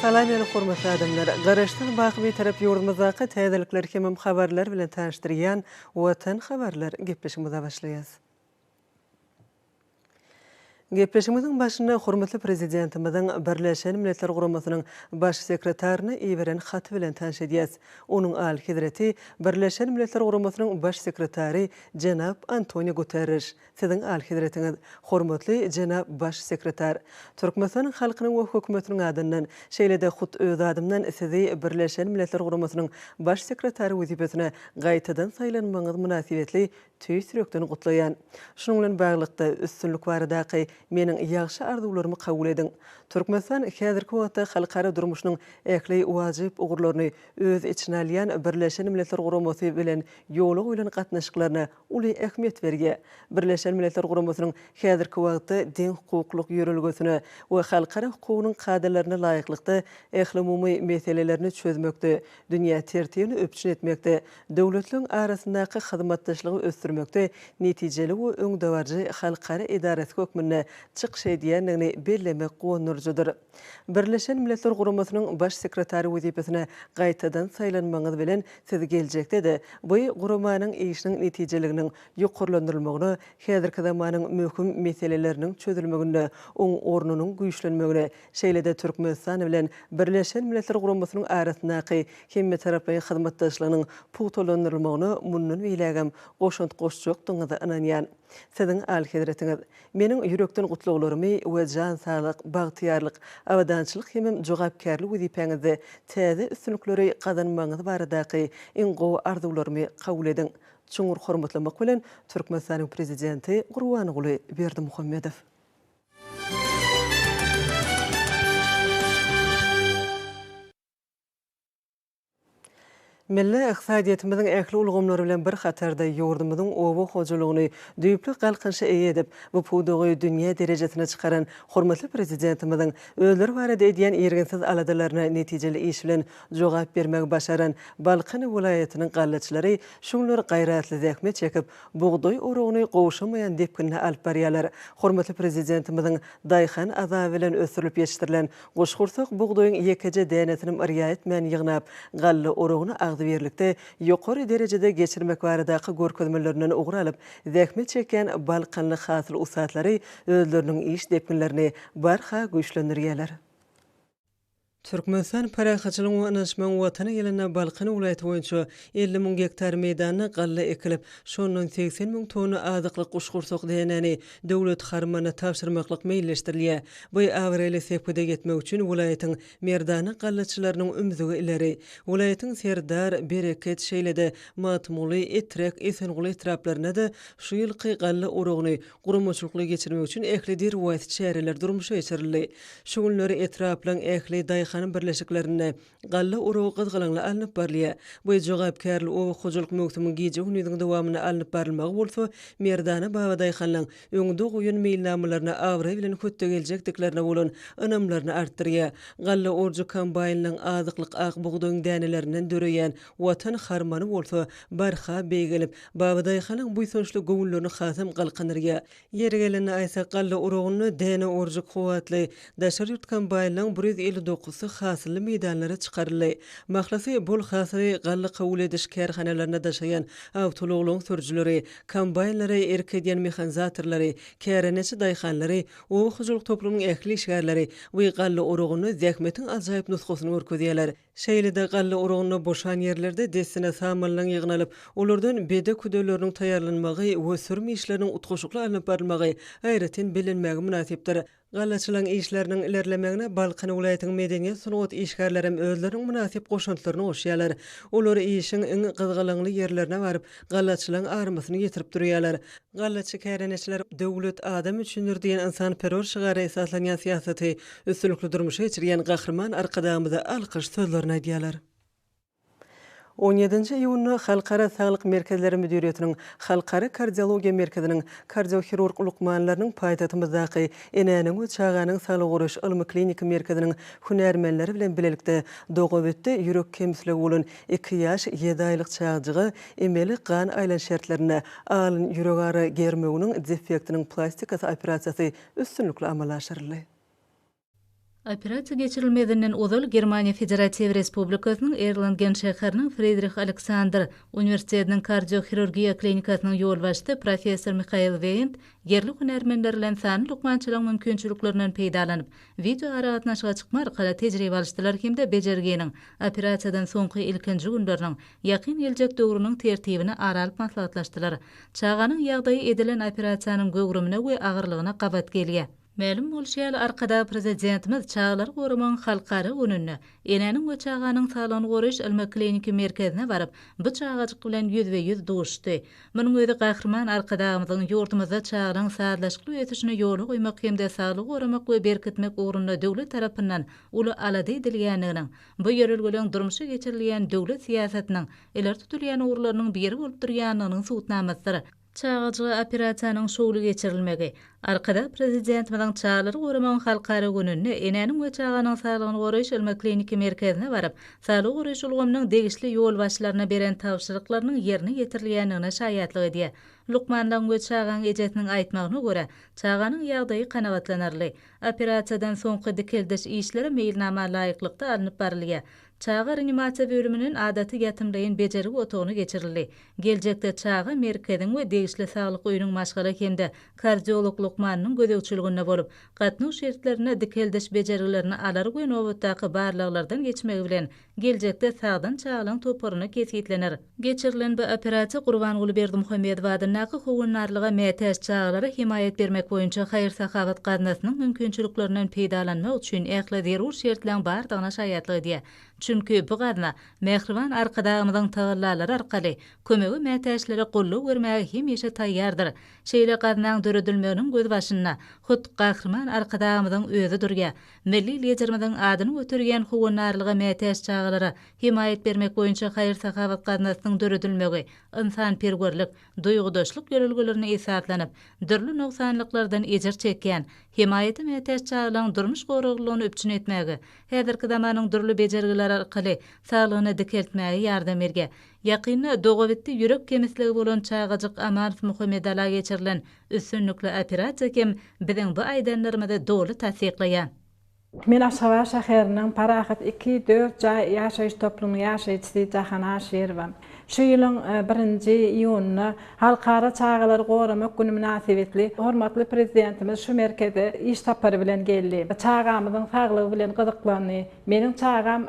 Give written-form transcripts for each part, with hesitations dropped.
Salam meni hormatly adamlar! Garaşsyz baky Bitarap ýurdumyzdaky täzelikler hemem habarlar bilen tanyşdyrýan Watan habarlar gepleşigimize başlaýas. Gepleşigimiziň başynda hormatly Prezidentimiziň Birleşen Milletler Guramasynyň Baş sekretaryna iberen haty bilen tanyş edýäs. Onuň Alyhezreti Birleşen Milletler Guramasynyň Baş sekretary jenap Antonio Guterreş, Siziň Alyhezretiňiz, hormatly jenap Baş sekretar! Türkmenistanyň halkynyň we Hökümetiniň adyndan, şeýle-de hut öz adymdan Sizi Birleşen Milletler Guramasynyň Baş sekretary wezipesine gaýtadan saýlanmagyňyz mynasybetli tüýs ýürekden gutlaýan. Şunuň bilen baglylykda, üstünlik baradaky meniň ýagşy arzuwlarymy kabul ediň. Türkmenistan häzirki wagtda halkara durmuşynyň ähli wajyp ugurlaryny öz içine alýan Birleşen Milletler Guramasy bilen ýola goýlan gatnaşyklaryna uly ähmiýet berýär. Birleşen Milletler Guramasynyň häzirki wagtda deňhukuklylyk ýörelgesine we halkara hukugynyň kadalaryna laýyklykda ählumumy meselelerini çözmekde, dünýä tertibini üpjün etmekde, döwletleriň arasyndaky hyzmatdaşlygy ösdürmekde netijeli we öňdebaryjy halkara edarasy hökmünde çykyş edýändigini bellemek guwandyryjydyr. Birleşen Milletler Guramasynyň Baş sekretary wezipesine gaýtadan saýlanmagyňyz bilen siz geljekde-de bu guramanyň işiniň netijeliginiň ýokarlandyrylmagyna, häzirki zamanyň möhüm meseleleriniň çözülmeginde oň ornunyň güýçlenmegine, Şeýle-de Türkmenistan bilen Birleşen Milletler Guramasynyň arasyndaky hemmetaraplaýyn hyzmatdaşlygynyň pugtalandyrylmagyna mundan beýlägem goşant goşjakdygyňyza ynanýan. Siziň Alyhezretiňiz, meniň ýürekden gutlaglarymy we jan saglyk, bagtyýarlyk, abadançylyk hemem jogapkärli wezipäňizde täze üstünlikleri gazanmagyňyz baradaky iň gowy arzuwlarymy kabul ediň. Çuňňur hormatlamak bilen, Türkmenistanyň Prezidenti Gurbanguly Berdimuhamedow. Milli ykdysadyýetimiziň ähli ulgamlary bilen bir hatarda ýurdumyzyň oba hojalygyny düýpli galkynyşa eýe edip, bu pudagy dünýä derejesine çykaran hormatly Prezidentimiziň özleri barada edýän irginsiz aladalaryna netijeli iş bilen jogap bermegi başaran Balkan welaýatynyň gallaçylary şu günler gaýratly zähmet çekip, bugdaý oragyny gowşamaýan depginde alyp barýarlar. Hormatly Prezidentimiziň daýhan azaby bilen ösdürilip ýetişdirilen guşgursak bugdaýyň ýekeje dänesinem yrýa etmän ýygnap, galla oragyny agzybirlikde ýokary derejede geçirmek baradaky görkezmelerinden ugur alyp, zähmet çekýän balkanly hasyl ussatlary özleriniň iş depginlerini barha güýçlendirýärler. Türkmenistan parahatçylygyň we ynanyşmagyň Watany ýylynda Balkan welaýaty boýunça 50 müň gektar meýdanda galla ekilip, şondan 80 müň tonna azyklyk guşgursak dänäni döwlet harmanyna tabşyrmaklyk meýilleşdirilýär. Bu abraýly sepgide ýetmek üçin welaýatyň merdana gallaçylarynyň ümzügi ileri. Welaýatyň Serdar, Bereket, şeýle-de Magtymguly, Etrek, Esenguly etraplarynda-da şu ýylky galla oragyny guramaçylykly geçirmek üçin ähli derwaýys çäreler durmuşa geçirildi. Şu günler etraplaryň ähli daýhan birleşiklerinde galla oragy gyzgalaňly alnyp barylýar. Bu jogapkärli oba hojalyk möwsümiň gije-gündiziň dowamynda alnyp barylmagy bolsa merdana babadaýhanlaryň öňde goýan meýilnamalaryna abraý bilen hötde geljekdiklerine bolan ynamlaryny artdyrýar. Galla orujy kombaýnlaryň azyklyk ak bugdaýyň dänelerinden döreýän Watan harmany bolsa barha beýgelip, Babadaýhanyň buýsançly göwünlerini hasam galkyndyrýar. Ýeri gelende aýtsak, galla urugynda däne orujy kuwwatly daşary ýurt kombaýnlaryň 159-sy hasylly meýdanlara çykaryldy. Mahlasy, bol hasyly galla kabul ediş kärhanalaryna daşaýan awtoulaglaryň sürüjileri, kombaýnlara erk edýän mehanizatorlary, kärendeçi daýhanlary, oba hojalyk toplumynyň ähli işgärleri bu galla urugynda zähmetiň ajaýyp nusgasyny görkezýärler. Şeýle-de galla urugynda boşan ýerlerde dessine samanyň ýygnalyp, olardan bede küdeleriniň taýýarlanmagy we sürüm işleriniň utgaşykly alnyp barylmagy aýratyn bellenmäge mynasypdyr. Gallaçylaryň işleriniň ilerlemegine Balkan welaýatynyň medeniýet-sungat işgärlerem özleriniň mynasyp goşantlaryny goşýarlar. Olar işiň iň gyzgalaňly ýerlerine baryp, gallaçylaryň armasyny ýetirip durýarlar. Gallaçy kärendeçiler Döwlet adam üçindir diýen ynsanperwer şygara esaslanýan syýasaty üstünlikli durmuşa geçirýän Gahryman Arkadagymyza alkyş sözlerini aýdýarlar. On ýedinji iýunda Halkara saglyk merkezleri müdiriýetiniň Halkara kardiologiýa merkeziniň kardiohirurg lukmanlarynyň paýtagtymyzdaky Enäniň we çaganyň saglygy goraýyş ylmy-kliniki merkeziniň hünärmenleri bilen bilelikde dogabitdi ýürek kemsiligi bolan iki ýaş ýedi aýlyk çagajyga emeli gan aýlanyş şertlerinde alyn ýüregara germewiniň defektiniň plastikasy operasiýasy üstünlikli amala aşyryldy. Operasiýa geçirilmezinden ozal Germaniýa Federatiw Respublikasynyň Erlangen şäheriniň Fridrih Aleksandr uniwersitetiniň kardiohirurgiýa klinikasynyň ýolbaşçysy professor Mihael Weýend ýerli hünärmenler bilen sanly lukmançylygyň mümkinçiliklerinden peýdalanyp, wideoaragatnaşyga çykma arkaly tejribe alyşdylar hem-de bejerginiň operasiýadan soňky ilkinji günleriniň ýakyn geljek döwrüniň tertibini ara alyp maslahatlaşdylar. Çaganyň ýagdaýy edilen operasiýanyň göwrümine we agyrlygyna gabat gelýär. Mälim bolşy ýaly, Arkadag Prezidentimiz Çagalary goramagyň halkara gününde Enäniň we çaganyň saglygyny goraýyş ylmy-kliniki merkezine baryp, bu çagajyk bilen ýüzbe-ýüz duşuşdy. Munuň özi Gahryman Arkadagymyzyň ýurdumyzda çagalaryň sazlaşykly ösüşini ýola goýmak hem-de saglygy goramak we berkitmek ugrunda döwlet tarapyndan uly alada edilýändiginiň, bu ýörelgeleň durmuşa geçirilýän döwlet syýasatynyň ileri tutulýan ugurlarynyň biri bolup durýandygynyň subutnamasydyr. Çagajyga operasiýanyň şowly geçirilmegi, Arkadag Prezidentimiziň Çagalary goramagyň halkara gününde Enäniň we çaganyň saglygyny goraýyş ylmy-kliniki merkezine baryp, saglygy goraýyş ulgamynyň degişli ýolbaşçylaryna beren tabşyryklarynyň ýerine ýetirilýändigine şaýatlyk edýär. Lukmanlaryň we çagaň ejesiniň aýtmagyna görä, çaganyň ýagdaýy kanagatlanarly. Operasiýadan soňky dikeldiş işleri meýilnama laýyklykda alnyp barylýar. Çaga reanimasiýa bölüminden adaty ýatymlaýyn bejergi otagyna geçirildi. Geljekde çaga merkeziň we degişli saglyk öýüniň maşgala hem-de kardiolog lukmanynyň gözegçiliginde bolup, gatnaw şertlerinde dikeldiş bejergilerini alar we nobatdaky barlaglardan geçmegi bilen geljekde sagdyn çagalaň toparyna kesgitlener. Geçirilen bu operasiýa Gurbanguly Berdimuhamedow adyndaky Howandarlyga mätäç çagalara hemaýat bermek boýunça haýyr-sahawat gaznasynyň mümkinçiliklerinden peýdalanmak üçin ähli zerur şertleň bardygyna şaýatlyk edýär. Çünki bu gazna mähriban Arkadagymyzyň tagallalary arkaly kömege mätäçlere goldaw bermäge hemişe taýýardyr. Şeýle gaznaň döredilmeginiň gözbaşynda hut Gahryman Arkadagymyzyň özi durýar. Milli Liderimiziň adyny göterýän howandarlyga mätäç çagalara hemaýat bermek boýunça haýyr-sahawat gaznasynyň döredilmegi ynsanperwerlik, duýgudaşlyk ýörelgelerine esaslanyp, dürli nogsanlyklardan ejir çekýän, hemaýata mätäç çagalaryň durmuş goraglylygyny üpjün etmäge, häzirki zamanyň dürli bejergileri arkaly saglygyny dikeltmäge ýardam berýär. Ýakynda dogabitdi ýürek kemisligi bolan çagajyk Amanow Muhammedala geçirilen üstünlikli operasiýa hem biziň bu aýdanlarymyzy doly tassyklaýar. Men Aşgabat şäheriniň Parahat iki, dört jaý ýaşaýyş toplumynyň ýaşaýjysy Jahan Aşyrowa. Şu ýylyň birinji iýunynda Halkara çagalary goramak güni mynasybetli hormatly Prezidentimiz şu merkeze iş sapary bilen geldi. Çagamyzyň saglygy bilen gyzyklandy. Meniň çagam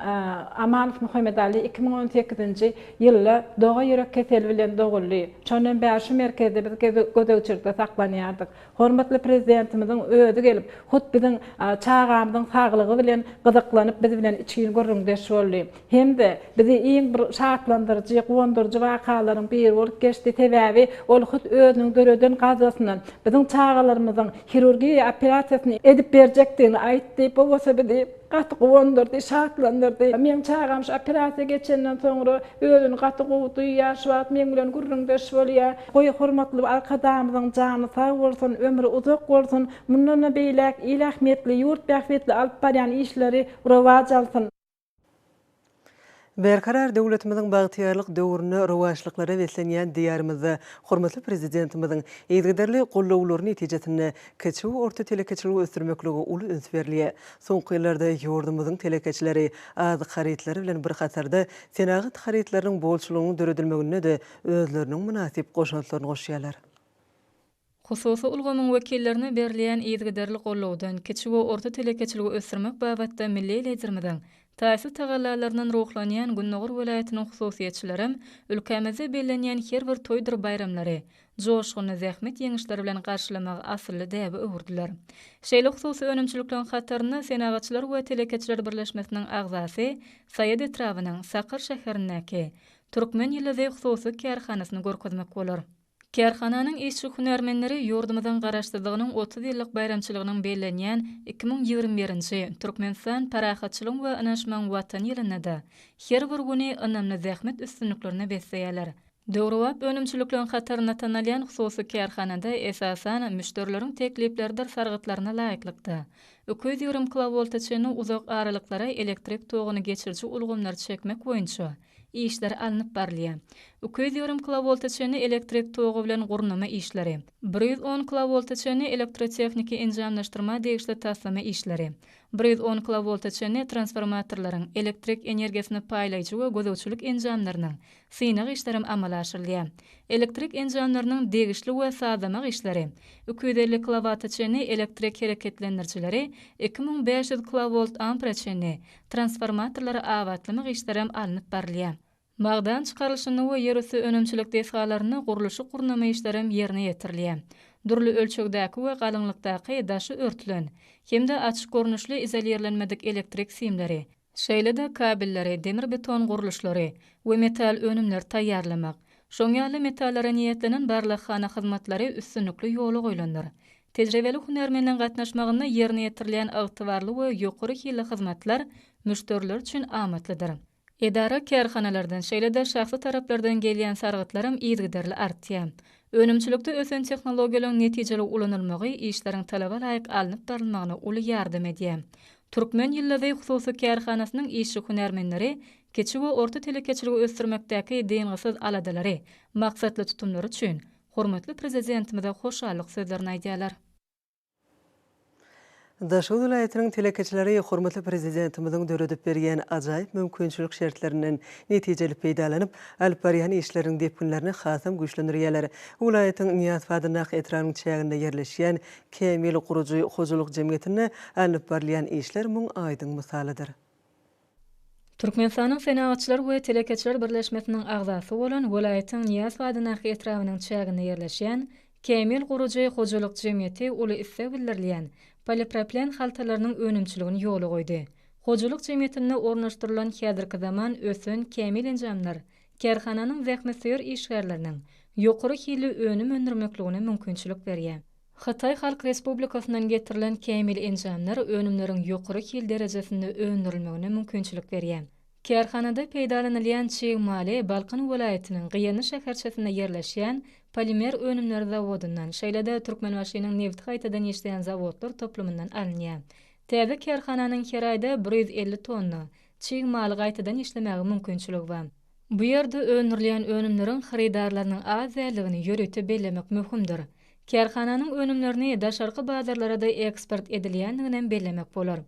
Amanow Muhammedaly 2018-nji ýylda doga ýürek keseli bilen doguldy. Şondan bäri şu merkezde biz gözegçilikde saklanýardyk. Hormatly Prezidentimiziň özi gelip, hut biziň çagamyzyň saglygy bilen gyzyklanyp, biz bilen içgin gürrüňdeş boldy. Hem-de bizi iň bir şatlandyryjy, guwandyryjy wakalaryň biri bolup geçdi, sebäbi ol hut özüniň döreden gaznasyndan biziň çagalarymyzyň hirurgiýa operasiýasyny edip berjekdigini aýtdy. Bu bolsa bizi gaty guwandyrdy, şatlandyrdy. Meň çagam şu operasiýa geçenden soňra özüni gaty gowy duýýar, şu wagt meň bilen gürrüňdeş bolýar. Goý, hormatly Arkadagymyzyň jany sag bolsun, ömri uzak bolsun, mundan-da beýläk il ähmiýetli, ýurt bähbitli alyp barýan işleri rowaç alsyn! Berkarar döwletimiziň bagtyýarlyk döwründe rowaçlyklara beslenýän Diýarymyzda hormatly Prezidentimiziň yzygiderli gollawlary netijesinde kiçi we orta telekeçiligi ösdürmeklige uly üns berilýär. Soňky ýyllarda ýurdumyzyň telekeçileri azyk harytlary bilen bir hatarda senagat harytlarynyň bolçulygynyň döredilmeginde-de özleriniň mynasyp goşantlaryny goşýarlar. Hususy ulgamyň wekillerine berilýän yzygiderli gollawdan, kiçi we orta telekeçiligi ösdürmek babatda milli Liderimiziň taýsyz tagallalaryndan ruhlanýan gündogar welaýatynyň hususyýetçilerem ülkämizde bellenýän her bir toýdur baýramlary joşgunly zähmet ýeňişleri bilen garşylamagy asylly däbe öwürdiler. Şeýle hususy önümçilikleriň hatarynda Senagatçylar we telekeçiler birleşmesiniň agzasy Saýat etrabynyň Sakar şäherindäki Türkmen ýyldyzy hususy kärhanasyny görkezmek bolar. Kärhananyň işçi-hünärmenleri ýurdumyzyň Garaşsyzlygynyň 30 ýyllyk baýramçylygynyň bellenýän 2021-nji Türkmenistan parahatçylygyň we ynanyşmagyň Watany ýylynda-da her bir güni ynamly zähmet üstünliklerine besleýärler. Döwrebap önümçilikleriň hatarynda tanalýan hususy kärhanada, esasan, müşderileriň teklipleridir sargytlaryna laýyklykda, 220 kilowolta çenli uzak aralyklara elektrik toguny geçiriji ulgamlary çekmek boýunça işler alnyp barylýar. 220 kilowolta çenli elektrik togy bilen gurnama işleri, 110 kilowolta çenli elektrotehniki enjamlaşdyrma degişli taslama işleri, 110 kilowolta çenli transformatorlaryň, elektrik energiýasyny paýlaýjy we gözegçilik enjamlarynyň synag işlerem amala aşyrylýar. Elektrik enjamlarynyň degişli we sazlamak işleri, 250 kilowata çenli elektrik hereketlendirijileri, 2500 kilowolt-ampere çenli transformatorlary abatlamak işlerem alnyp barylýar. Magdan çykarylyşynda we ýerüsti önümçilik desgalarynda gurluşyk-gurnama işlerem ýerine ýetirilýär. Dürli ölçegdäki we galyňlykdaky daşy örtülen hem-de açyk görnüşli izolirlenmedik elektrik simleri, şeýle-de kabelleri, demir-beton gurluşlary we metal önümleri taýýarlamak, şoň ýaly metallara niýetlenen barlaghana hyzmatlary üstünlikli ýola goýlandyr. Tejribeli hünärmenleň gatnaşmagynda ýerine ýetirilýän ygtybarly we ýokary hilli hyzmatlar müşderiler üçin amatlydyr. Edara-kärhanalardan, şeýle-de şahsy taraplardan gelýän sargytlaram yzygiderli artýar. Önümçilikde ösen tehnologiýalaryň netijeli ulanylmagy işleriň talaba laýyk alnyp barylmagyna uly ýardam edýär. Türkmen ýyldyzy hususy kärhanasynyň işçi-hünärmenleri kiçi we orta telekeçiligi ösdürmekdäki dyngysyz aladalary, maksatly tutumlary üçin hormatly Prezidentimize hoşallyk sözlerini aýdýarlar. Daşoguz welaýatynyň telekeçileri hormatly Prezidentimiziň döredip berýän ajaýyp mümkinçilik şertlerinden netijeli peýdalanyp, alyp barýan işleriniň depginlerini hasam güýçlendirýärler. Welaýatyň Nyýazow adyndaky etrabynyň çäginde ýerleşýän Kämil gurujy hojalyk jemgyýetinde alnyp barylýan işler muň aýdyň mysalydyr. Türkmenistanyň Senagatçylar we telekeçiler birleşmesiniň agzasy bolan welaýatyň Nyýazow adyndaky etrabynyň çäginde ýerleşýän Kämil gurujy hojalyk jemgyýeti uly isleg bildirilýän polipropilen haltalarynyň önümçiligini ýola goýdy. Hojalyk jemgyýetinde ornaşdyrylan häzirki zaman ösen kämil enjamlar kärhananyň zähmetsöýer işgärleriniň ýokary hilli önüm öndürmekligine mümkinçilik berýär. Hytaý Halk Respublikasyndan getirilen kämil enjamlar önümleriň ýokary hil derejesinde öndürilmegine mümkinçilik berýär. Kärhanada peýdalanylýan çig maly Balkan welaýatynyň Gyýanly şäherçesinde ýerleşýän Polimer önümleri zawodyndan, şeýle-de Türkmenbaşynyň nebti gaýtadan işleýän zawodlar toplumyndan alynýar. Täze kärhananyň her aýda 150 tonna çig maly gaýtadan işlemäge mümkinçiligi bar. Bu ýerde öndürilýän önümleriň hyrydarlarynyň az däldigini ýörite bellemek möhümdir. Kärhananyň önümlerini daşarky bazarlara-da eksport edilýändiginem bellemek bolar.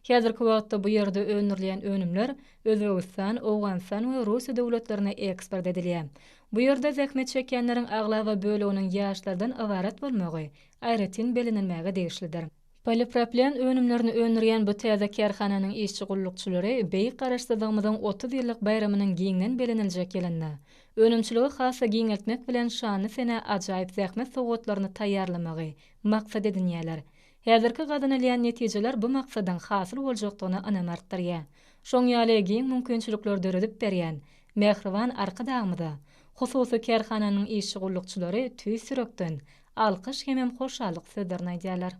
Häzirki wagtda bu ýerde öndürilýän önümler Özbegistan, Owganystan we Russiýa döwletlerine eksport edilýär. Bu ýerde zähmet çekýänleriň aglaba böleginiň ýaşlardan ybarat bolmagy aýratyn bellenilmäge degişlidir. Polipropilen önümlerini öndürýän bu täze kärhananyň işçi-gullukçylary beýik Garaşsyzlygymyzyň 30 ýyllyk baýramynyň giňden beleniljek ýylynda önümçiligi has-da giňeltmek bilen şanly senä ajaýyp zähmet sowgatlaryny taýýarlamagy maksat edinýärler. Häzirki gazanylýan netijeler bu maksadyň hasyl boljakdygyna ynam artdyrýar. Şoň ýaly giň mümkinçilikleri döredip berýän mähriban Arkadagymyza hususy kärhananyň işçi-gullukçylary tüýs ýürekden alkyş hemem hoşallyk sözlerini aýdýarlar.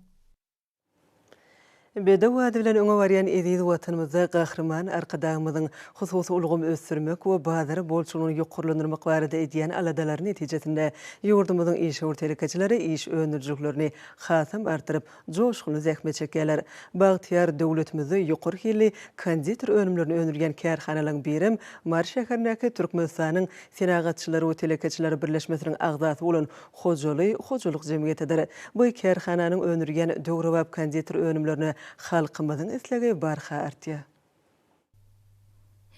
Bedew ady bilen öňe barýan eziz Watanymyzda Gahryman Arkadagymyzyň hususy ulgamy ösdürmek we bazar bolçulygyny ýokarlandyrmak barada edýän aladalary netijesinde ýurdumyzyň işewür telekeçileri iş öndürijiliklerini hasam artdyryp, joşgunly zähmet çekýärler. Bagtyýar döwletimizde ýokary hilli konditer önümlerini öndürýän kärhanalaryň birem Mary şäherindäki Türkmenistanyň Senagatçylar we telekeçiler birleşmesiniň agzasy bolan Hojaly hojalyk jemgyýetidir. Bu kärhananyň öndürýän döwrebap konditer önümlerine halkymyzyň islegi barha artýar.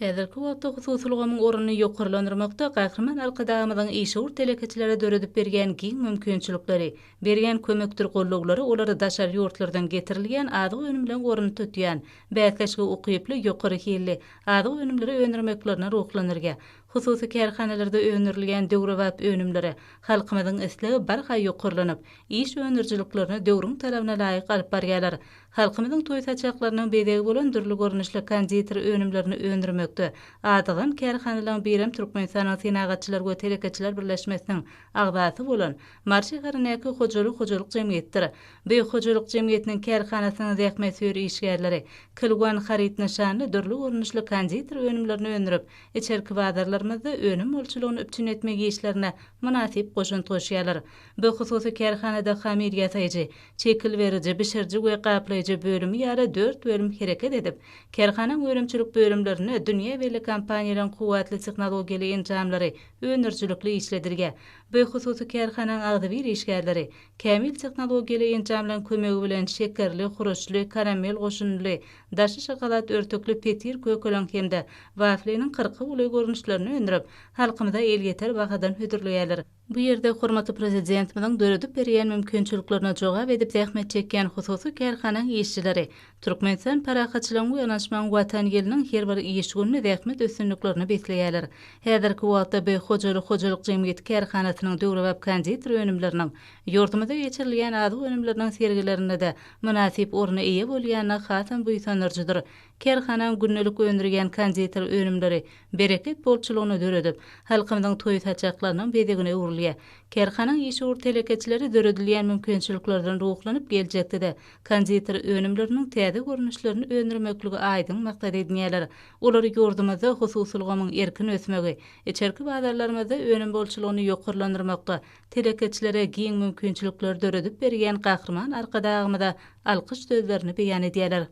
Häzirki wagtda hususy ulgamyň ornuny ýokarlandyrmakda Gahryman Arkadagymyzyň işewür telekeçilere döredip berýän giň mümkinçilikleri, berýän kömekdir gollawlary olary daşary ýurtlardan getirilýän azyk önümleň ornuny tutýan, bäsleşige ukyply, ýokary hilli azyk önümleri öndürmeklerine ruhlandyrýar. Hususy kärhanalarda öndürilýän döwrebap önümlere halkymyzyň islegi barha ýokarlanyp, iş öndürijiliklerini döwrüň talabyna laýyk alyp barýarlar. Halkymyzyň toý saçaklarynyň bezegi bolan dürli görnüşli konditer önümlerini öndürmekde adygan kärhanalaryň birem Türkmenistanyň Senagatçylar we telekeçiler birleşmesiniň agzasy bolan Mary şäherindäki Hojaly hojalyk jemgyýetidir. Bu hojalyk jemgyýetiniň kärhanasynyň zähmetsöýer işgärleri Kilwan haryt nyşanly dürli görnüşli konditer önümlerini öndürip, içerki bazarlarymyzda önüm bolçulygyny üpjün etmek işlerine mynasyp goşant goşýarlar. Bu hususy kärhanada hamyr ýasaýjy, şekil beriji, bişiriji we gaplaýjy. hödürleýji bölümi ýaly dört bölüm hereket edip, kärhanaň önümçilik bölümlerinde dünýä belli kompaniýalaryň kuwwatly tehnologiýaly enjamlary öndürijilikli işledilýär. Bu hususy kärhanaň agzybir işgärleri kämil tehnologiýaly enjamlaryň kömegi bilen şekerli, huruşly, karamel goşundyly, daşy şokolad örtükli petir kökeleň hem-de wafliniň kyrka golaý görnüşlerini öndürip, halkymyza elýeter bahadan hödürleýärler. Bu ýerde hormatly Prezidentimiziň döredip berýän mümkinçiliklerine jogap edip zähmet çekýän hususy kärhanaň işçileri Türkmenistan parahatçylygyň we ynanyşmagyň Watan ýylynyň her bir iş gününi zähmet üstünliklerine besleýärler. Häzirki wagtda bu hojalyk hojalyk jemgyýeti kärhanasynyň döwrebap konditer önümleriniň ýurdumyzda geçirilýän azyk önümleriniň sergilerinde-de mynasyp orna eýe bolýandygy hasam buýsandyryjydyr. Kärhanaň gündelik öndürýän konditer önümleri bereket bolçulygyny döredip, halkymyzyň toý saçaklarynyň bezegine öwrülýär. Kärhanaň işewür telekeçileri döredilýän mümkinçiliklerden ruhlanyp geljekde-de konditer önümleriniň täze görnüşlerini öndürmekligi aýdyň maksat edinýärler. Olar ýurdumyzda hususy ulgamyň erkin ösmegi, içerki bazarlarymyzda önüm bolçulygyny ýokarlandyrmakda telekeçilere giň mümkinçilikleri döredip berýän Gahryman Arkadagymyza alkyş sözlerini beýan edýärler.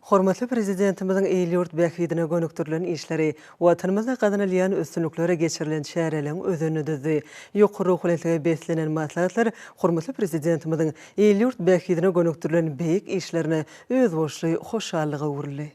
Hormatly Prezidentimiziň il-ýurt bähbidine gönükdirilen işleri Watanymyzda gazanylýan üstünlikler geçirilen çäreleriň özenini düzdi. Ýokary ruhubelentlige beslenen maslahatlar hormatly Prezidentimiziň il-ýurt bähbidine gönükdirilen beýik işlerine özboluşly hoşallyga öwrüldi.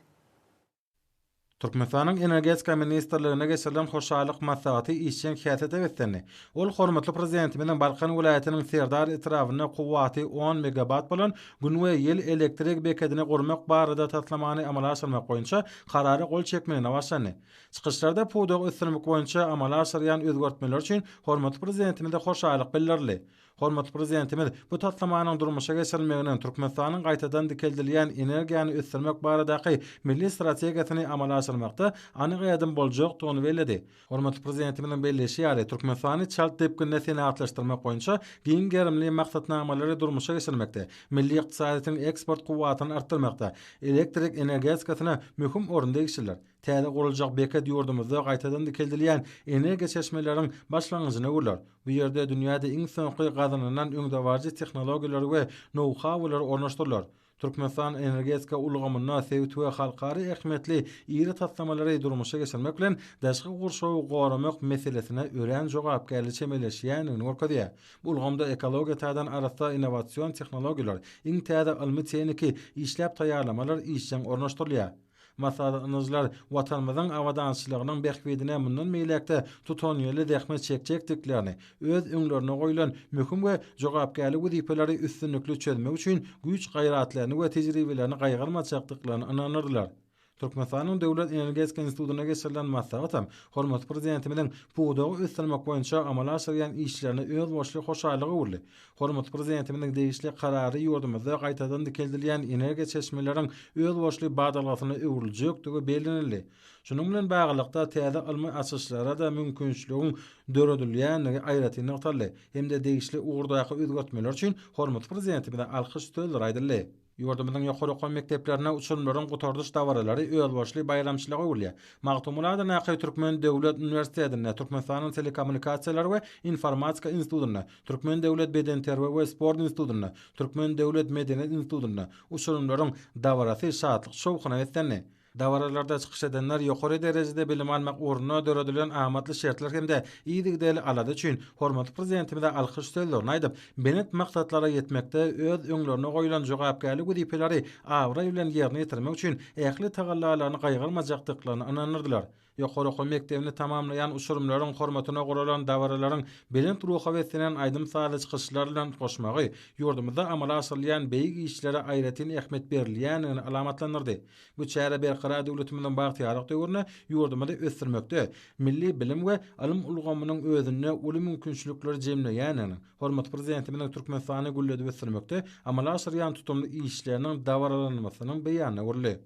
Türkmenistanyň Energetika ministrliginde geçirilen hoşallyk maslahaty işjeň häsiýete beslendi. Ol hormatly Prezidentimiziň Balkan welaýatynyň Serdar etrabynda kuwwaty on megawat bolan Gün we ýel elektrik bekedini gurmak barada taslamany amala aşyrmak boýunça Karara gol çekmegine başlandy. Çykyşlarda pudagy ösdürmek boýunça amala aşyrýan özgertmeler üçin hormatly Prezidentimize hoşallyk bildirildi. Hormatly Prezidentimiz bu taslamanyň durmuşa geçirilmeginiň Türkmenistanyň gaýtadan dikeldilýän energiýany ösdürmek baradaky milli strategiýasyny amala aşyrmakda anyk ädim boljakdygyny belledi. Hormatly Prezidentimiziň belleýşi ýaly, Türkmenistany çalt depginde senagatlaşdyrmak boýunça giň gerimli maksatnamalary durmuşa geçirmekde, milli ykdysadyýetiň eksport kuwwatyny artdyrmakda elektrik energetikasyna möhüm orun degişlidir. Täze guruljak beket ýurdumyzda gaýtadan dikeldilýän energiýa çeşmeleriň başlangyjyna öwrüler. Bu ýerde dünýäde iň soňky gazanylan öňdebaryjy tehnologiýalar we nou-haular ornaşdyrylar. Türkmenistan energetika ulgamynda sebit we halkara ähmiýetli iri taslamalary durmuşa geçirmek bilen, daşky gurşawy goramak meselesine örän jogapkärli çemeleşýändigini görkezýär. Bu ulgamda ekologiýa taýdan arassa innowasion tehnologiýalar, iň täze ylmy-tehniki işläp taýýarlamalar işjeň ornaşdyrylýar. Maslahatlaşyjylar Watanymyzyň abadançylygynyň bähbidine mundan beýläk-de tutanýerli zähmet çekjekdiklerini, öz öňlerinde goýlan möhüm we jogapkärli wezipeleri üstünlikli çözmek üçin güýç-gaýratlaryny we tejribelerini gaýgyrmajakdyklaryna ynandyrdylar. Türkmenistanyň Döwlet energetika institutynda geçirilen maslahat hem hormatly Prezidentimiziň pudagy ösdürmek boýunça amala aşyrýan işlerine özboluşly hoşallyga öwrüldi. Hormatly Prezidentimiziň degişli Karary ýurdumyzda gaýtadan dikeldilýän energiýa çeşmeleriň özboluşly badalgasyna öwrüljekdigi bellenildi. Şunuň bilen baglylykda, täze ylmy açyşlara-da mümkinçiligiň döredilýändigi aýratyn nygtaldy hem-de degişli ugurdaky özgertmeler üçin hormatly Prezidentimize alkyş sözleri aýdyldy. Ýurdumyzyň ýokary okuw mekdeplerinde uçurymlaryň gutardyş dabaralary özboluşly baýramçylyga öwrülýär. Magtymguly adyndaky Türkmen döwlet uniwersitetinde, Türkmenistanyň Telekommunikasiýalar we informatika institutynda, Türkmen döwlet bedenterbiýe we sport institutynda, Türkmen döwlet medeniýet institutynda uçurymlaryň dabarasy şatlyk-şowhuna beslendi. Dabaralarda çykyş edenler ýokary derejede bilim almak ugrunda döredilen amatly şertler hem-de yzygiderli alada üçin hormatly Prezidentimize alkyş sözlerini aýdyp, belent maksatlara ýetmekde öz öňlerinde goýlan jogapkärli wezipeleri abraý bilen ýerine ýetirmek üçin ähli tagallalaryny gaýgyrmajakdyklaryna ynandyrdylar. Ýokary okuw mekdebini tamamlaýan uçurymlaryň hormatyna guralan dabaralaryň belent ruha beslenen aýdym-sazly çykyşlar bilen utgaşmagy ýurdumyzda amala aşyrylýan beýik işlere aýratyn ähmiýet berilýändigini alamatlandyrdy. Bu çäre Berkarar döwletimiziň bagtyýarlyk döwründe ýurdumyzy ösdürmekde milli bilim we ylym ulgamynyň özünde uly mümkinçilikleri jemleýändiginiň, hormatly Prezidentimiziň Türkmenistany gülledip ösdürmekde amala aşyrýan tutumly işleriniň dabaralanmasynyň beýanyna öwrüldi.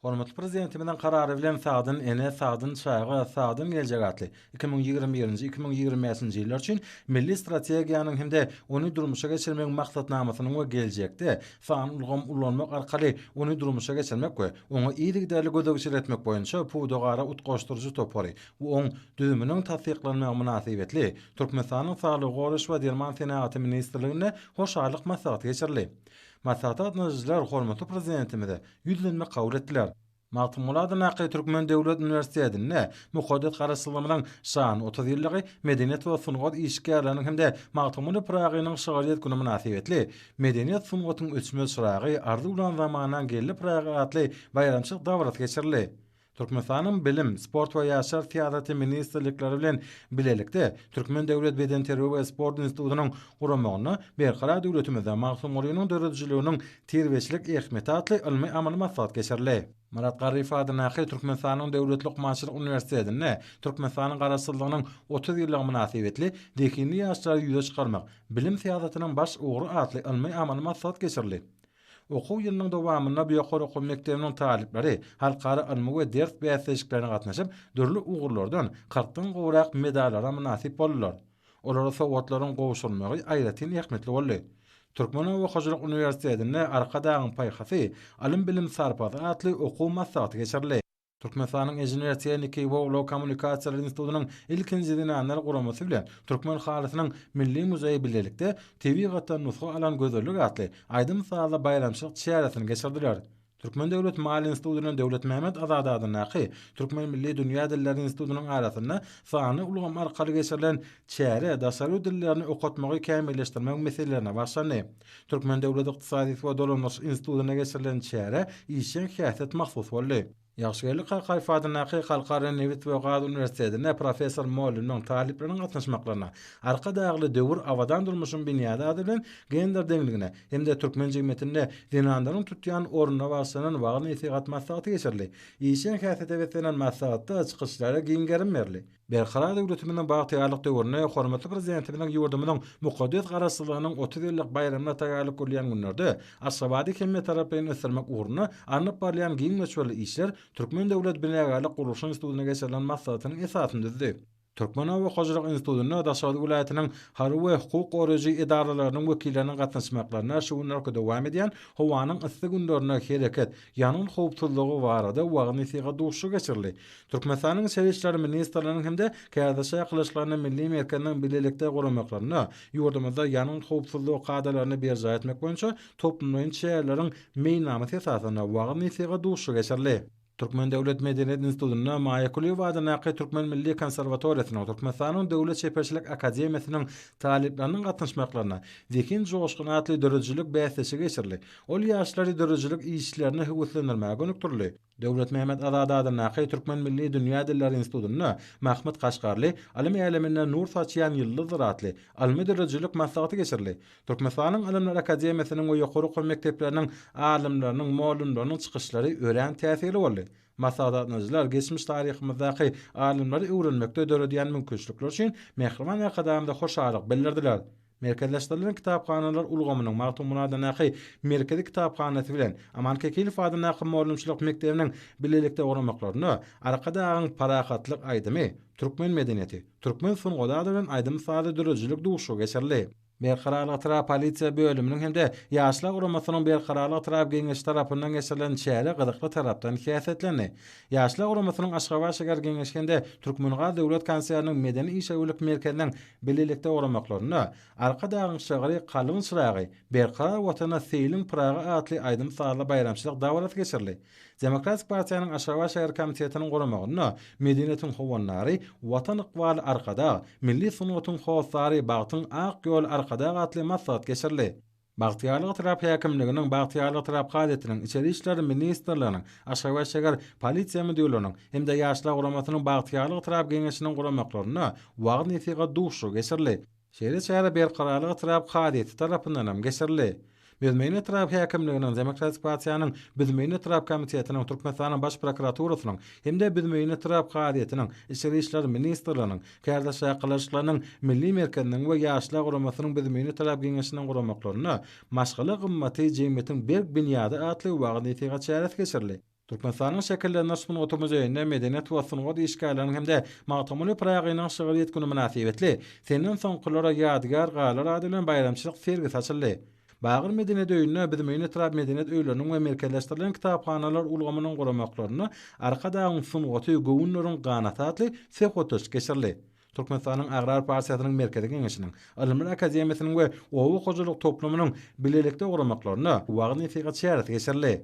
Hormatly Prezidentimiziň Karary bilen Sagdyn ene, sagdyn çaga, sagdyn geljek atly 2021-nji, 2025-nji ýyllar üçin Milli strategiýanyň hem-de ony durmuşa geçirmegiň maksatnamasynyň we geljekde sanly ulgamy ulanmak arkaly ony durmuşa geçirmek we oňa yzygiderli gözegçilik etmek boýunça Pudagara utgaşdyryjy topary we oň düzüminiň tassyklanmagy mynasybetli Türkmenistanyň Saglygy goraýyş we derman senagaty ministrliginde hoşallyk maslahaty geçirildi. Maslahata gatnaşyjylar hormatly Prezidentimize ýüzlenme kabul etdiler. Magtymguly adyndaky Türkmen döwlet uniwersitetinde mukaddes Garaşsyzlygymyzyň şanly 30 ýyllygy, Medeniýet we sungat işgärleriniň hem-de Magtymguly Pyragynyň şygryýet güni mynasybetli Medeniýet sungatyň öçmez çyragy, arzuwlan zamanaň geldi Pyragy atly baýramçylyk dabarasy geçirildi. Türkmenistanyň Bilim, sport we ýaşlar syýasaty ministrlikleri bilen bilelikde Türkmen döwlet bedenterbiýe we sport institutynyň guramagynda Berkarar döwletimizde Magtymgulynyň döredijiliginiň terbiýeçilik ähmiýeti atly ylmy-amaly maslahat geçirildi. Myrat Garryýew adyndaky Türkmenistanyň Döwlet lukmançylyk uniwersitetinde Türkmenistanyň Garaşsyzlygynyň 30 ýyllygy mynasybetli Zehinli ýaşlary ýüze çykarmak, bilim syýasatynyň baş ugry atly ylmy-amaly maslahat geçirildi. Okuw ýylynyň dowamynda bu ýokary okuw mekdebiniň talyplary halkara ylmy we ders bäsleşiklerine gatnaşyp, dürli ugurlardan kyrkdan gowrak medallara mynasyp boldular. Olara sowgatlaryň gowşurylmagy aýratyn ähmiýetli boldy. Türkmen oba hojalyk uniwersitetinde Arkadagyň paýhasy, ylym-bilim sarpasy atly okuw maslahaty geçirildi. Türkmenistanyň Inžener-tehniki we ulag kommunikasiýalary institutynyň ilkinji zenanlar guramasy bilen Türkmen halysynyň milli muzeýi bilelikde Tebigatdan nusga alan gözellik atly aýdym-sazly baýramçylyk çäresini geçirdiler. Türkmen döwlet maliýe instituty bilen Döwletmämmet Azady adyndaky Türkmen milli dünýä dilleri institutynyň arasynda sanly ulgam arkaly geçirilen çäre daşary ýurt dillerini okatmagy kämilleşdirmegiň meselelerine bagyşlandy. Türkmen döwlet ykdysadyýet we dolandyryş institutynda geçirilen çärä işjeň häsiýet mahsus boldy. Ýagşygeldi Kakaýew adyndaky Halkara nebit we gaz uniwersitetinde professor-mugallymlaryň, talyplaryň gatnaşmaklarynda Arkadagly döwür, abadan durmuşyň binýady ady bilen gender deňligine hem-de türkmen jemgyýetinde zenanlaryň tutýan ornuna bagyşlanan wagyz-nesihat maslahaty geçirildi. Işjeň häsiýete beslenen maslahatda çykyşlara giň gerim berildi. Berkarar döwletimiziň bagtyýarlyk döwründe hormatly Prezidentimiziň ýurdumyzyň mukaddes Garaşsyzlygynyň 30 ýyllyk baýramyna taýýarlyk görülýän günlerde Aşgabady hemmetaraplaýyn ösdürmek ugrunda alnyp barylýan giň möçberli işler Türkmen döwlet binagärlik-gurluşyk institutynda geçirilen maslahatyň esasyny düzdi. Türkmen oba hojalyk institutynda Daşoguz welaýatynyň harby we hukuk goraýjy edaralarynyň wekilleriniň gatnaşmaklarynda şu günlerki dowam edýän howanyň yssy günlerinde hereket, ýangyn howpsuzlygy barada wagyz-nesihat duşuşygy geçirildi. Türkmenistanyň Içeri işler ministrliginiň hem-de Kärdeşler arkalaşyklarynyň Milli merkeziniň bilelikde guramaklarynda ýurdumyzda ýangyn howpsuzlygy kadalaryny berjaý etmek boýunça toplumlaýyn çäreleriň meýilnamasy esasynda wagyz-nesihat duşuşygy geçirildi. Türkmen döwlet medeniýet institutynda Maýa Kulyýewa adyndaky Türkmen milli konserwatoriýasynyň, Türkmenistanyň Döwlet çeperçilik akademiýasynyň talyplarynyň gatnaşmaklarynda Zehin joşguny atly döredijilik bäsleşigi geçirildi. Ol ýaşlary döredijilik işlerine höweslendirmäge gönükdirildi. Döwletmämmet Azady adyndaky Türkmen milli dünýä dilleri institutynda Mahmyt Kaşgarly, Ylym äleminde nur saçýan ýyldyzdyr atly ylmy-döredijilik maslahaty geçirildi. Türkmenistanyň Ylymlar akademiýasynyň we ýokary okuw mekdepleriniň alymlarynyň, mugallymlarynyň çykyşlary örän täsirli boldy. Maslahata gatnaşyjylar geçmiş taryhymyzdaky alymlary öwrenmekde döredýän mümkinçilikleri üçin mähriban Arkadagymyza hoşallyk bildirdiler. Merkezleşdirilen kitaphanalar ulgamynyň Magtymguly adyndaky Merkezi kitaphanasy bilen Aman Kekilow adyndaky mugallymçylyk mekdebiniň bilelikde guramaklarynda Arkadagyň parahatlyk aýdymy, türkmen medeniýeti, türkmen sungaty ady bilen aýdym-sazly döredijilik duşuşygy geçirildi. Berkararlyk etrap polisiýa bölüminiň hem-de Ýaşlar guramasynyň Berkararlyk etrap Geňeşi tarapyndan geçirilen çäre gyzykly tarapdan häsiýetlendi. Ýaşlar guramasynyň Aşgabat şäher Geňeşi hem-de Türkmengaz döwlet konserniniň medeni-işewürlik merkeziniň bilelikde guramaklarynda Arkadagyň şygyry kalbyň çyragy, Berkarar Watana seýliň Pyragy atly aýdym-sazly baýramçylyk dabarasy geçirildi. Demokratik partiýanyň Aşgabat şäher komitetiniň guramagynda Medeniýetiň howandary, Watan ykbaly Arkadag, Milli sungatyň hossary, Bagtyň ak ýoly Arkadag atly maslahat geçirildi. Bagtyýarlyk etrap häkimliginiň, Bagtyýarlyk etrap kazyýetiniň, Içeri işler ministrliginiň, Aşgabat şäher Polisiýa müdirliginiň hem-de Ýaşlar guramasynyň Bagtyýarlyk etrap Geňeşiniň guramaklarynda wagyz-nesihat duşuşygy geçirildi. Şeýle çäre Berkararlyk etrap kazyýeti tarapyndan hem geçirildi. Büzmeýin etrap häkimliginiň, Demokratik partiýanyň Büzmeýin etrap komitetiniň, Türkmenistanyň Baş prokuraturasynyň hem-de Büzmeýin etrap kazyýetiniň, Içeri işler ministrliginiň, Kärdeş arkalaşyklarynyň Milli merkeziniň we Ýaşlar guramasynyň Büzmeýin etrap Geňeşiniň guramaklarynda Maşgala gymmaty, jemgyýetiň berk binýady atly wagyz-nesihat çäresi geçirildi. Türkmenistanyň Şekillendiriş sungaty muzeýinde medeniýet we sungat işgärleriniň hem-de Magtymguly Pyragynyň şygryýet güni mynasybetli Senden soňkulara ýadygär galar ady bilen baýramçylyk sergisi açyldy. Bagyr medeniýet öýünde Büzmeýin etrap medeniýet öýleriniň we merkezleşdirilen kitaphanalar ulgamynyň guramaklarynda Arkadagyň sungaty, göwünleriň ganaty atly söhbetdeşlik geçirildi. Türkmenistanyň Agrar partiýasynyň Merkezi Geňeşiniň, Ylymlar akademiýasynyň we oba hojalyk toplumynyň bilelikde guramaklarynda wagyz-nesihat çäresi geçirildi.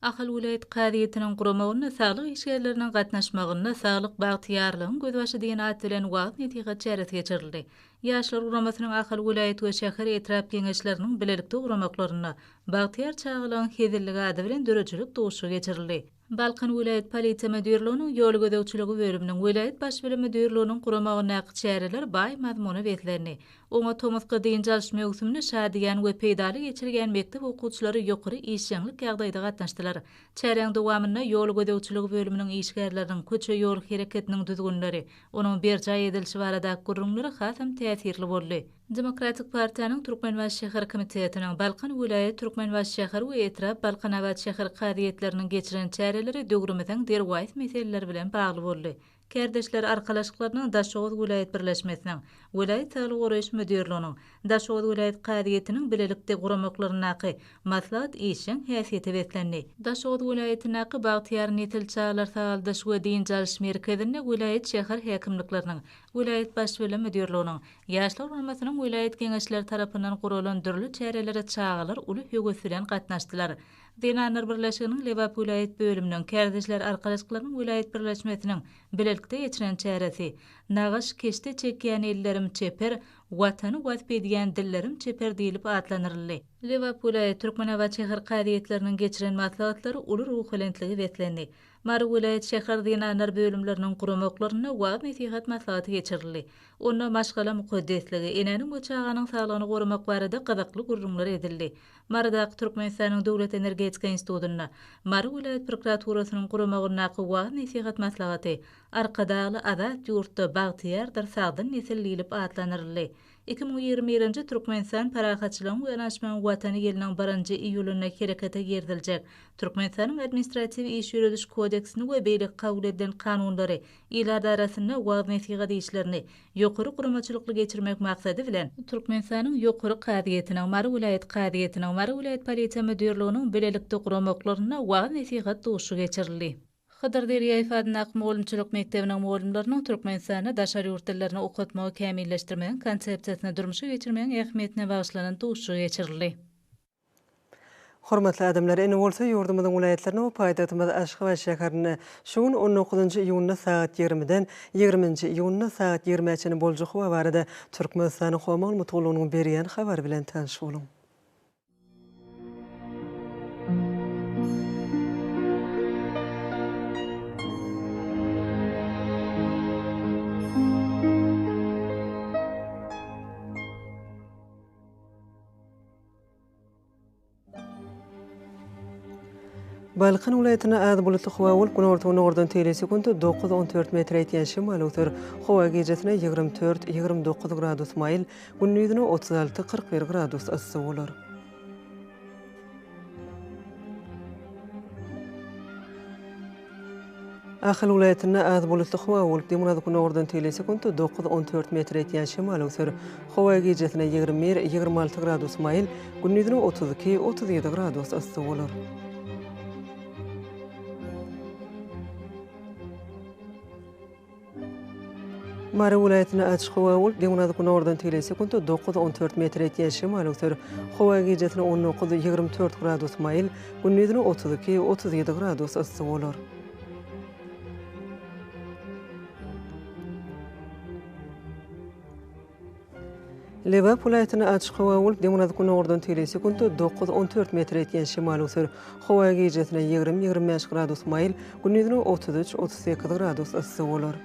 Ahal welaýat kazyýetiniň guramagynda saglyk işgärleriniň gatnaşmagynda Saglyk bagtyýarlygyň gözbaşy diýen at bilen wagyz-nesihat çäresi geçirildi. Ýaşlar guramasynyň Ahal welaýat we şäher etrap Geňeşleriniň bilelikde guramaklarynda Bagtyýar çagalygyň hezilligi ady bilen döredijilik duşuşygy geçirildi. Balkan welaýat polisiýa müdirliginiň ýol gözegçiligi bölüminiň welaýat baş bilim müdirliginiň guramagyndaky çäreler baý mazmuna beslendi. Oňa tomusky dynç alyş möwsümini şadyýan we peýdaly geçirýän mekdep okuwçylary ýokary işjeňlik ýagdaýda gatnaşdylar. Çäräň dowamynda ýol gözegçiligi bölüminiň işgärleriniň köçe-ýol hereketiniň düzgünleri, onuň berjaý edilişi baradaky gürrüňleri hasam täsirli boldy. Demokratik partiýanyň Türkmenbaşy şäher komitetiniň, Balkan welaýat, Türkmenbaşy şäher we etrap, Balkanabat şäher kazyýetleriniň geçiren çäreleri döwrümiziň derwaýys meseleleri bilen bagly boldy. Kärdeşler arkalaşyklarynyň Daşoguz welaýat birleşmesiniň, welaýat saglygy goraýyş müdirliginiň, Daşoguz welaýat kazyýetiniň bilelikde guramaklaryndaky maslahat işjeň häsiýete beslendi. Daşoguz welaýatyndaky Bagtyýar nesil çagalar sagaldyş we dynç alyş merkezinde welaýat şäher häkimlikleriniň, welaýat Baş bilim müdirliginiň, Ýaşlar guramasynyň welaýat Geňeşleri tarapyndan guralan dürli çärelere çagalar uly höwes bilen gatnaşdylar. Zenanlar birleşiginiň Lebap welaýat bölüminiň, Kärdeşler arkalaşyklarynyň welaýat birleşmesiniň bilelikde geçiren çäresi Nagyş, keşde çekýän ellerim çeper, Watany wasp edýän dillerim çeper diýlip atlandyryldy. Lebap welaýat, Türkmenabat şäher kazyýetleriniň geçiren maslahatlary uly ruhubelentlige beslendi. Mary welaýat şäher zenanlar bölümleriniň guramaklarynda wagyz-nesihat maslahaty geçirildi. Onda maşgala mukaddesligi, enäniň we çaganyň saglygyny goramak barada gyzykly gürrüňler edildi. Marydaky Türkmenistanyň Döwlet energetika institutynda Mary welaýat prokuraturasynyň guramagyndaky wagyz-nesihat maslahaty Arkadagly azat ýurtda bagtyýardyr sagdyn nesil diýlip atlandyryldy. 2021-nji Türkmenistan parahatçylygyň we ynanyşmagyň Watany ýylynyň birinji iýulynda herekete giriziljek Türkmenistanyň Administratiw iş ýörediş kodeksini we beýleki kabul edilen kanunlary ilat arasynda wagyz-nesihat işlerini ýokary guramaçylykly geçirmek maksady bilen, Türkmenistanyň Ýokary kazyýetiniň, Mary welaýat kazyýetiniň, Mary welaýat polisiýa müdirliginiň bilelikde guramaklarynda wagyz-nesihat duşuşygy geçirildi. Hydyr Derýaýew adyndaky mugallymçylyk mekdebiniň mugallymlarynyň Türkmenistanda daşary ýurt dillerini okatmagy kämilleşdirmegiň konsepsiýasyny durmuşa geçirmegiň ähmiýetine bagyşlanan duşuşygy geçirildi. Hormatly adamlar, indi bolsa ýurdumyzyň welaýatlarynda we paýtagtymyz Aşgabat şäherinde şu gün on dokuzynjy iýunda sagat ýigrimiden ýigriminji iýunda sagat ýigrimä çenli boljak howa barada Türkmenistanyň Howa maglumat gullugynyň berýän habary bilen tanyş boluň. Balkan welaýatynda az bulutly howa bolup, günorta-günordan teýle sekuntda dokuz-on dört metre ýetýän şemal öwser. Howa gijesine 24, 29 gradus maýyl, gündizine 36, 41 gradus yssy bolar. Ahal welaýatynda az bulutly howa bolup, demirgazyk-günordan teýle sekuntda dokuz-on dört metre ýetýän şemal öwser. Howa gijesine 21, 26 gradus maýyl, gündizine 32, 37 gradus yssy bolar. Mary welaýatynda açyk howa bolup, demirgazyk-günordan tegelek sekuntda dokuz-on dört metre ýetýän şemal öwser. Howa gijesine 19, 24 gradus maýyl, gündizine 32, 37 gradus yssy bolar. Lebap welaýatynda açyk howa bolup, demirgazyk-günordan tegelek sekuntda dokuz-on dört metre ýetýän şemal öwser. Howa gijesine 20, 25 gradus maýyl, gündizine 33, 38 gradus yssy bolar.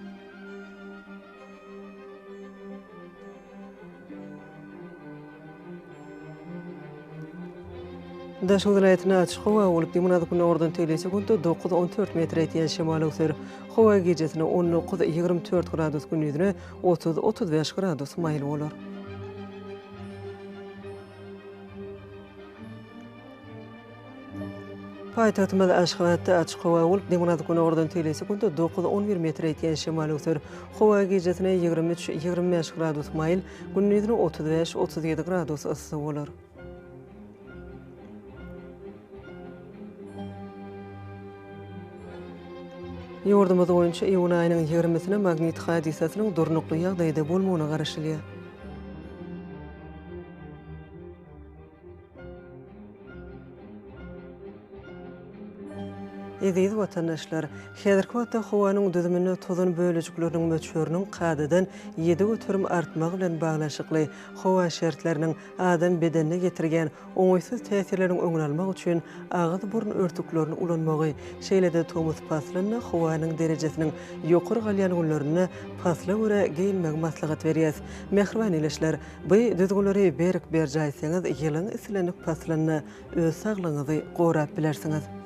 Daşoguz welaýatynda açyk howa bolup, demirgazyk-günordan tegelek sekuntda dokuz-on dört metre ýetýän şemal öwser. Howa gijesine 19, 24 gradus, gündizine 30, 35 gradus maýyl bolar. Paýtagtymyz Aşgabatda açyk howa bolup, demirgazyk-günordan tegelek sekuntda dokuz-on bir metre ýetýän şemal öwser. Howa gijesine 23, 25 gradus maýyl, gündizine 35, 37 gradus yssy bolar. Ýurdumyz boýunça iýun aýynyň ýigrimisine magnit hadysasynyň durnukly ýagdaýda bolmagyna garaşylýar. Eziz watandaşlar! Häzirki wagtda howanyň düzüminde tozan bölejikleriniň möçberiniň kadadan 7% artmagy bilen baglanyşykly howa şertleriniň adam bedenine ýetirýän oňaýsyz täsirleriň öňüni almak üçin agyz-burun örtüklerini ulanmagy, şeýle-de tomus paslynda howanyň derejesiniň ýokary galýan günlerinde pasla görä geýinmegi maslahat berýäs. Mähriban ildeşler, bu düzgünleri berk berjaý etseňiz, ýylyň islendik paslynda öz saglygyňyzy gorap bilersiňiz.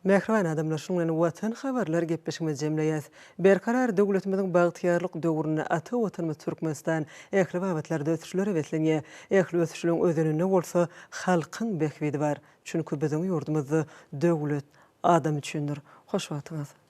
Mähriban adamlar, şunuň bilen Watan habarlar gepleşigimizi jemleýäs. Berkarar döwletimiziň bagtyýarlyk döwründe ata Watanymyz Türkmenistan ähli babatlarda ösüşlere beslenýär. Ähli ösüşleriň özeninde bolsa halkyň bähbidi bar. Çünki biziň ýurdumyzda döwlet adam üçindir. Hoş wagtyňyz!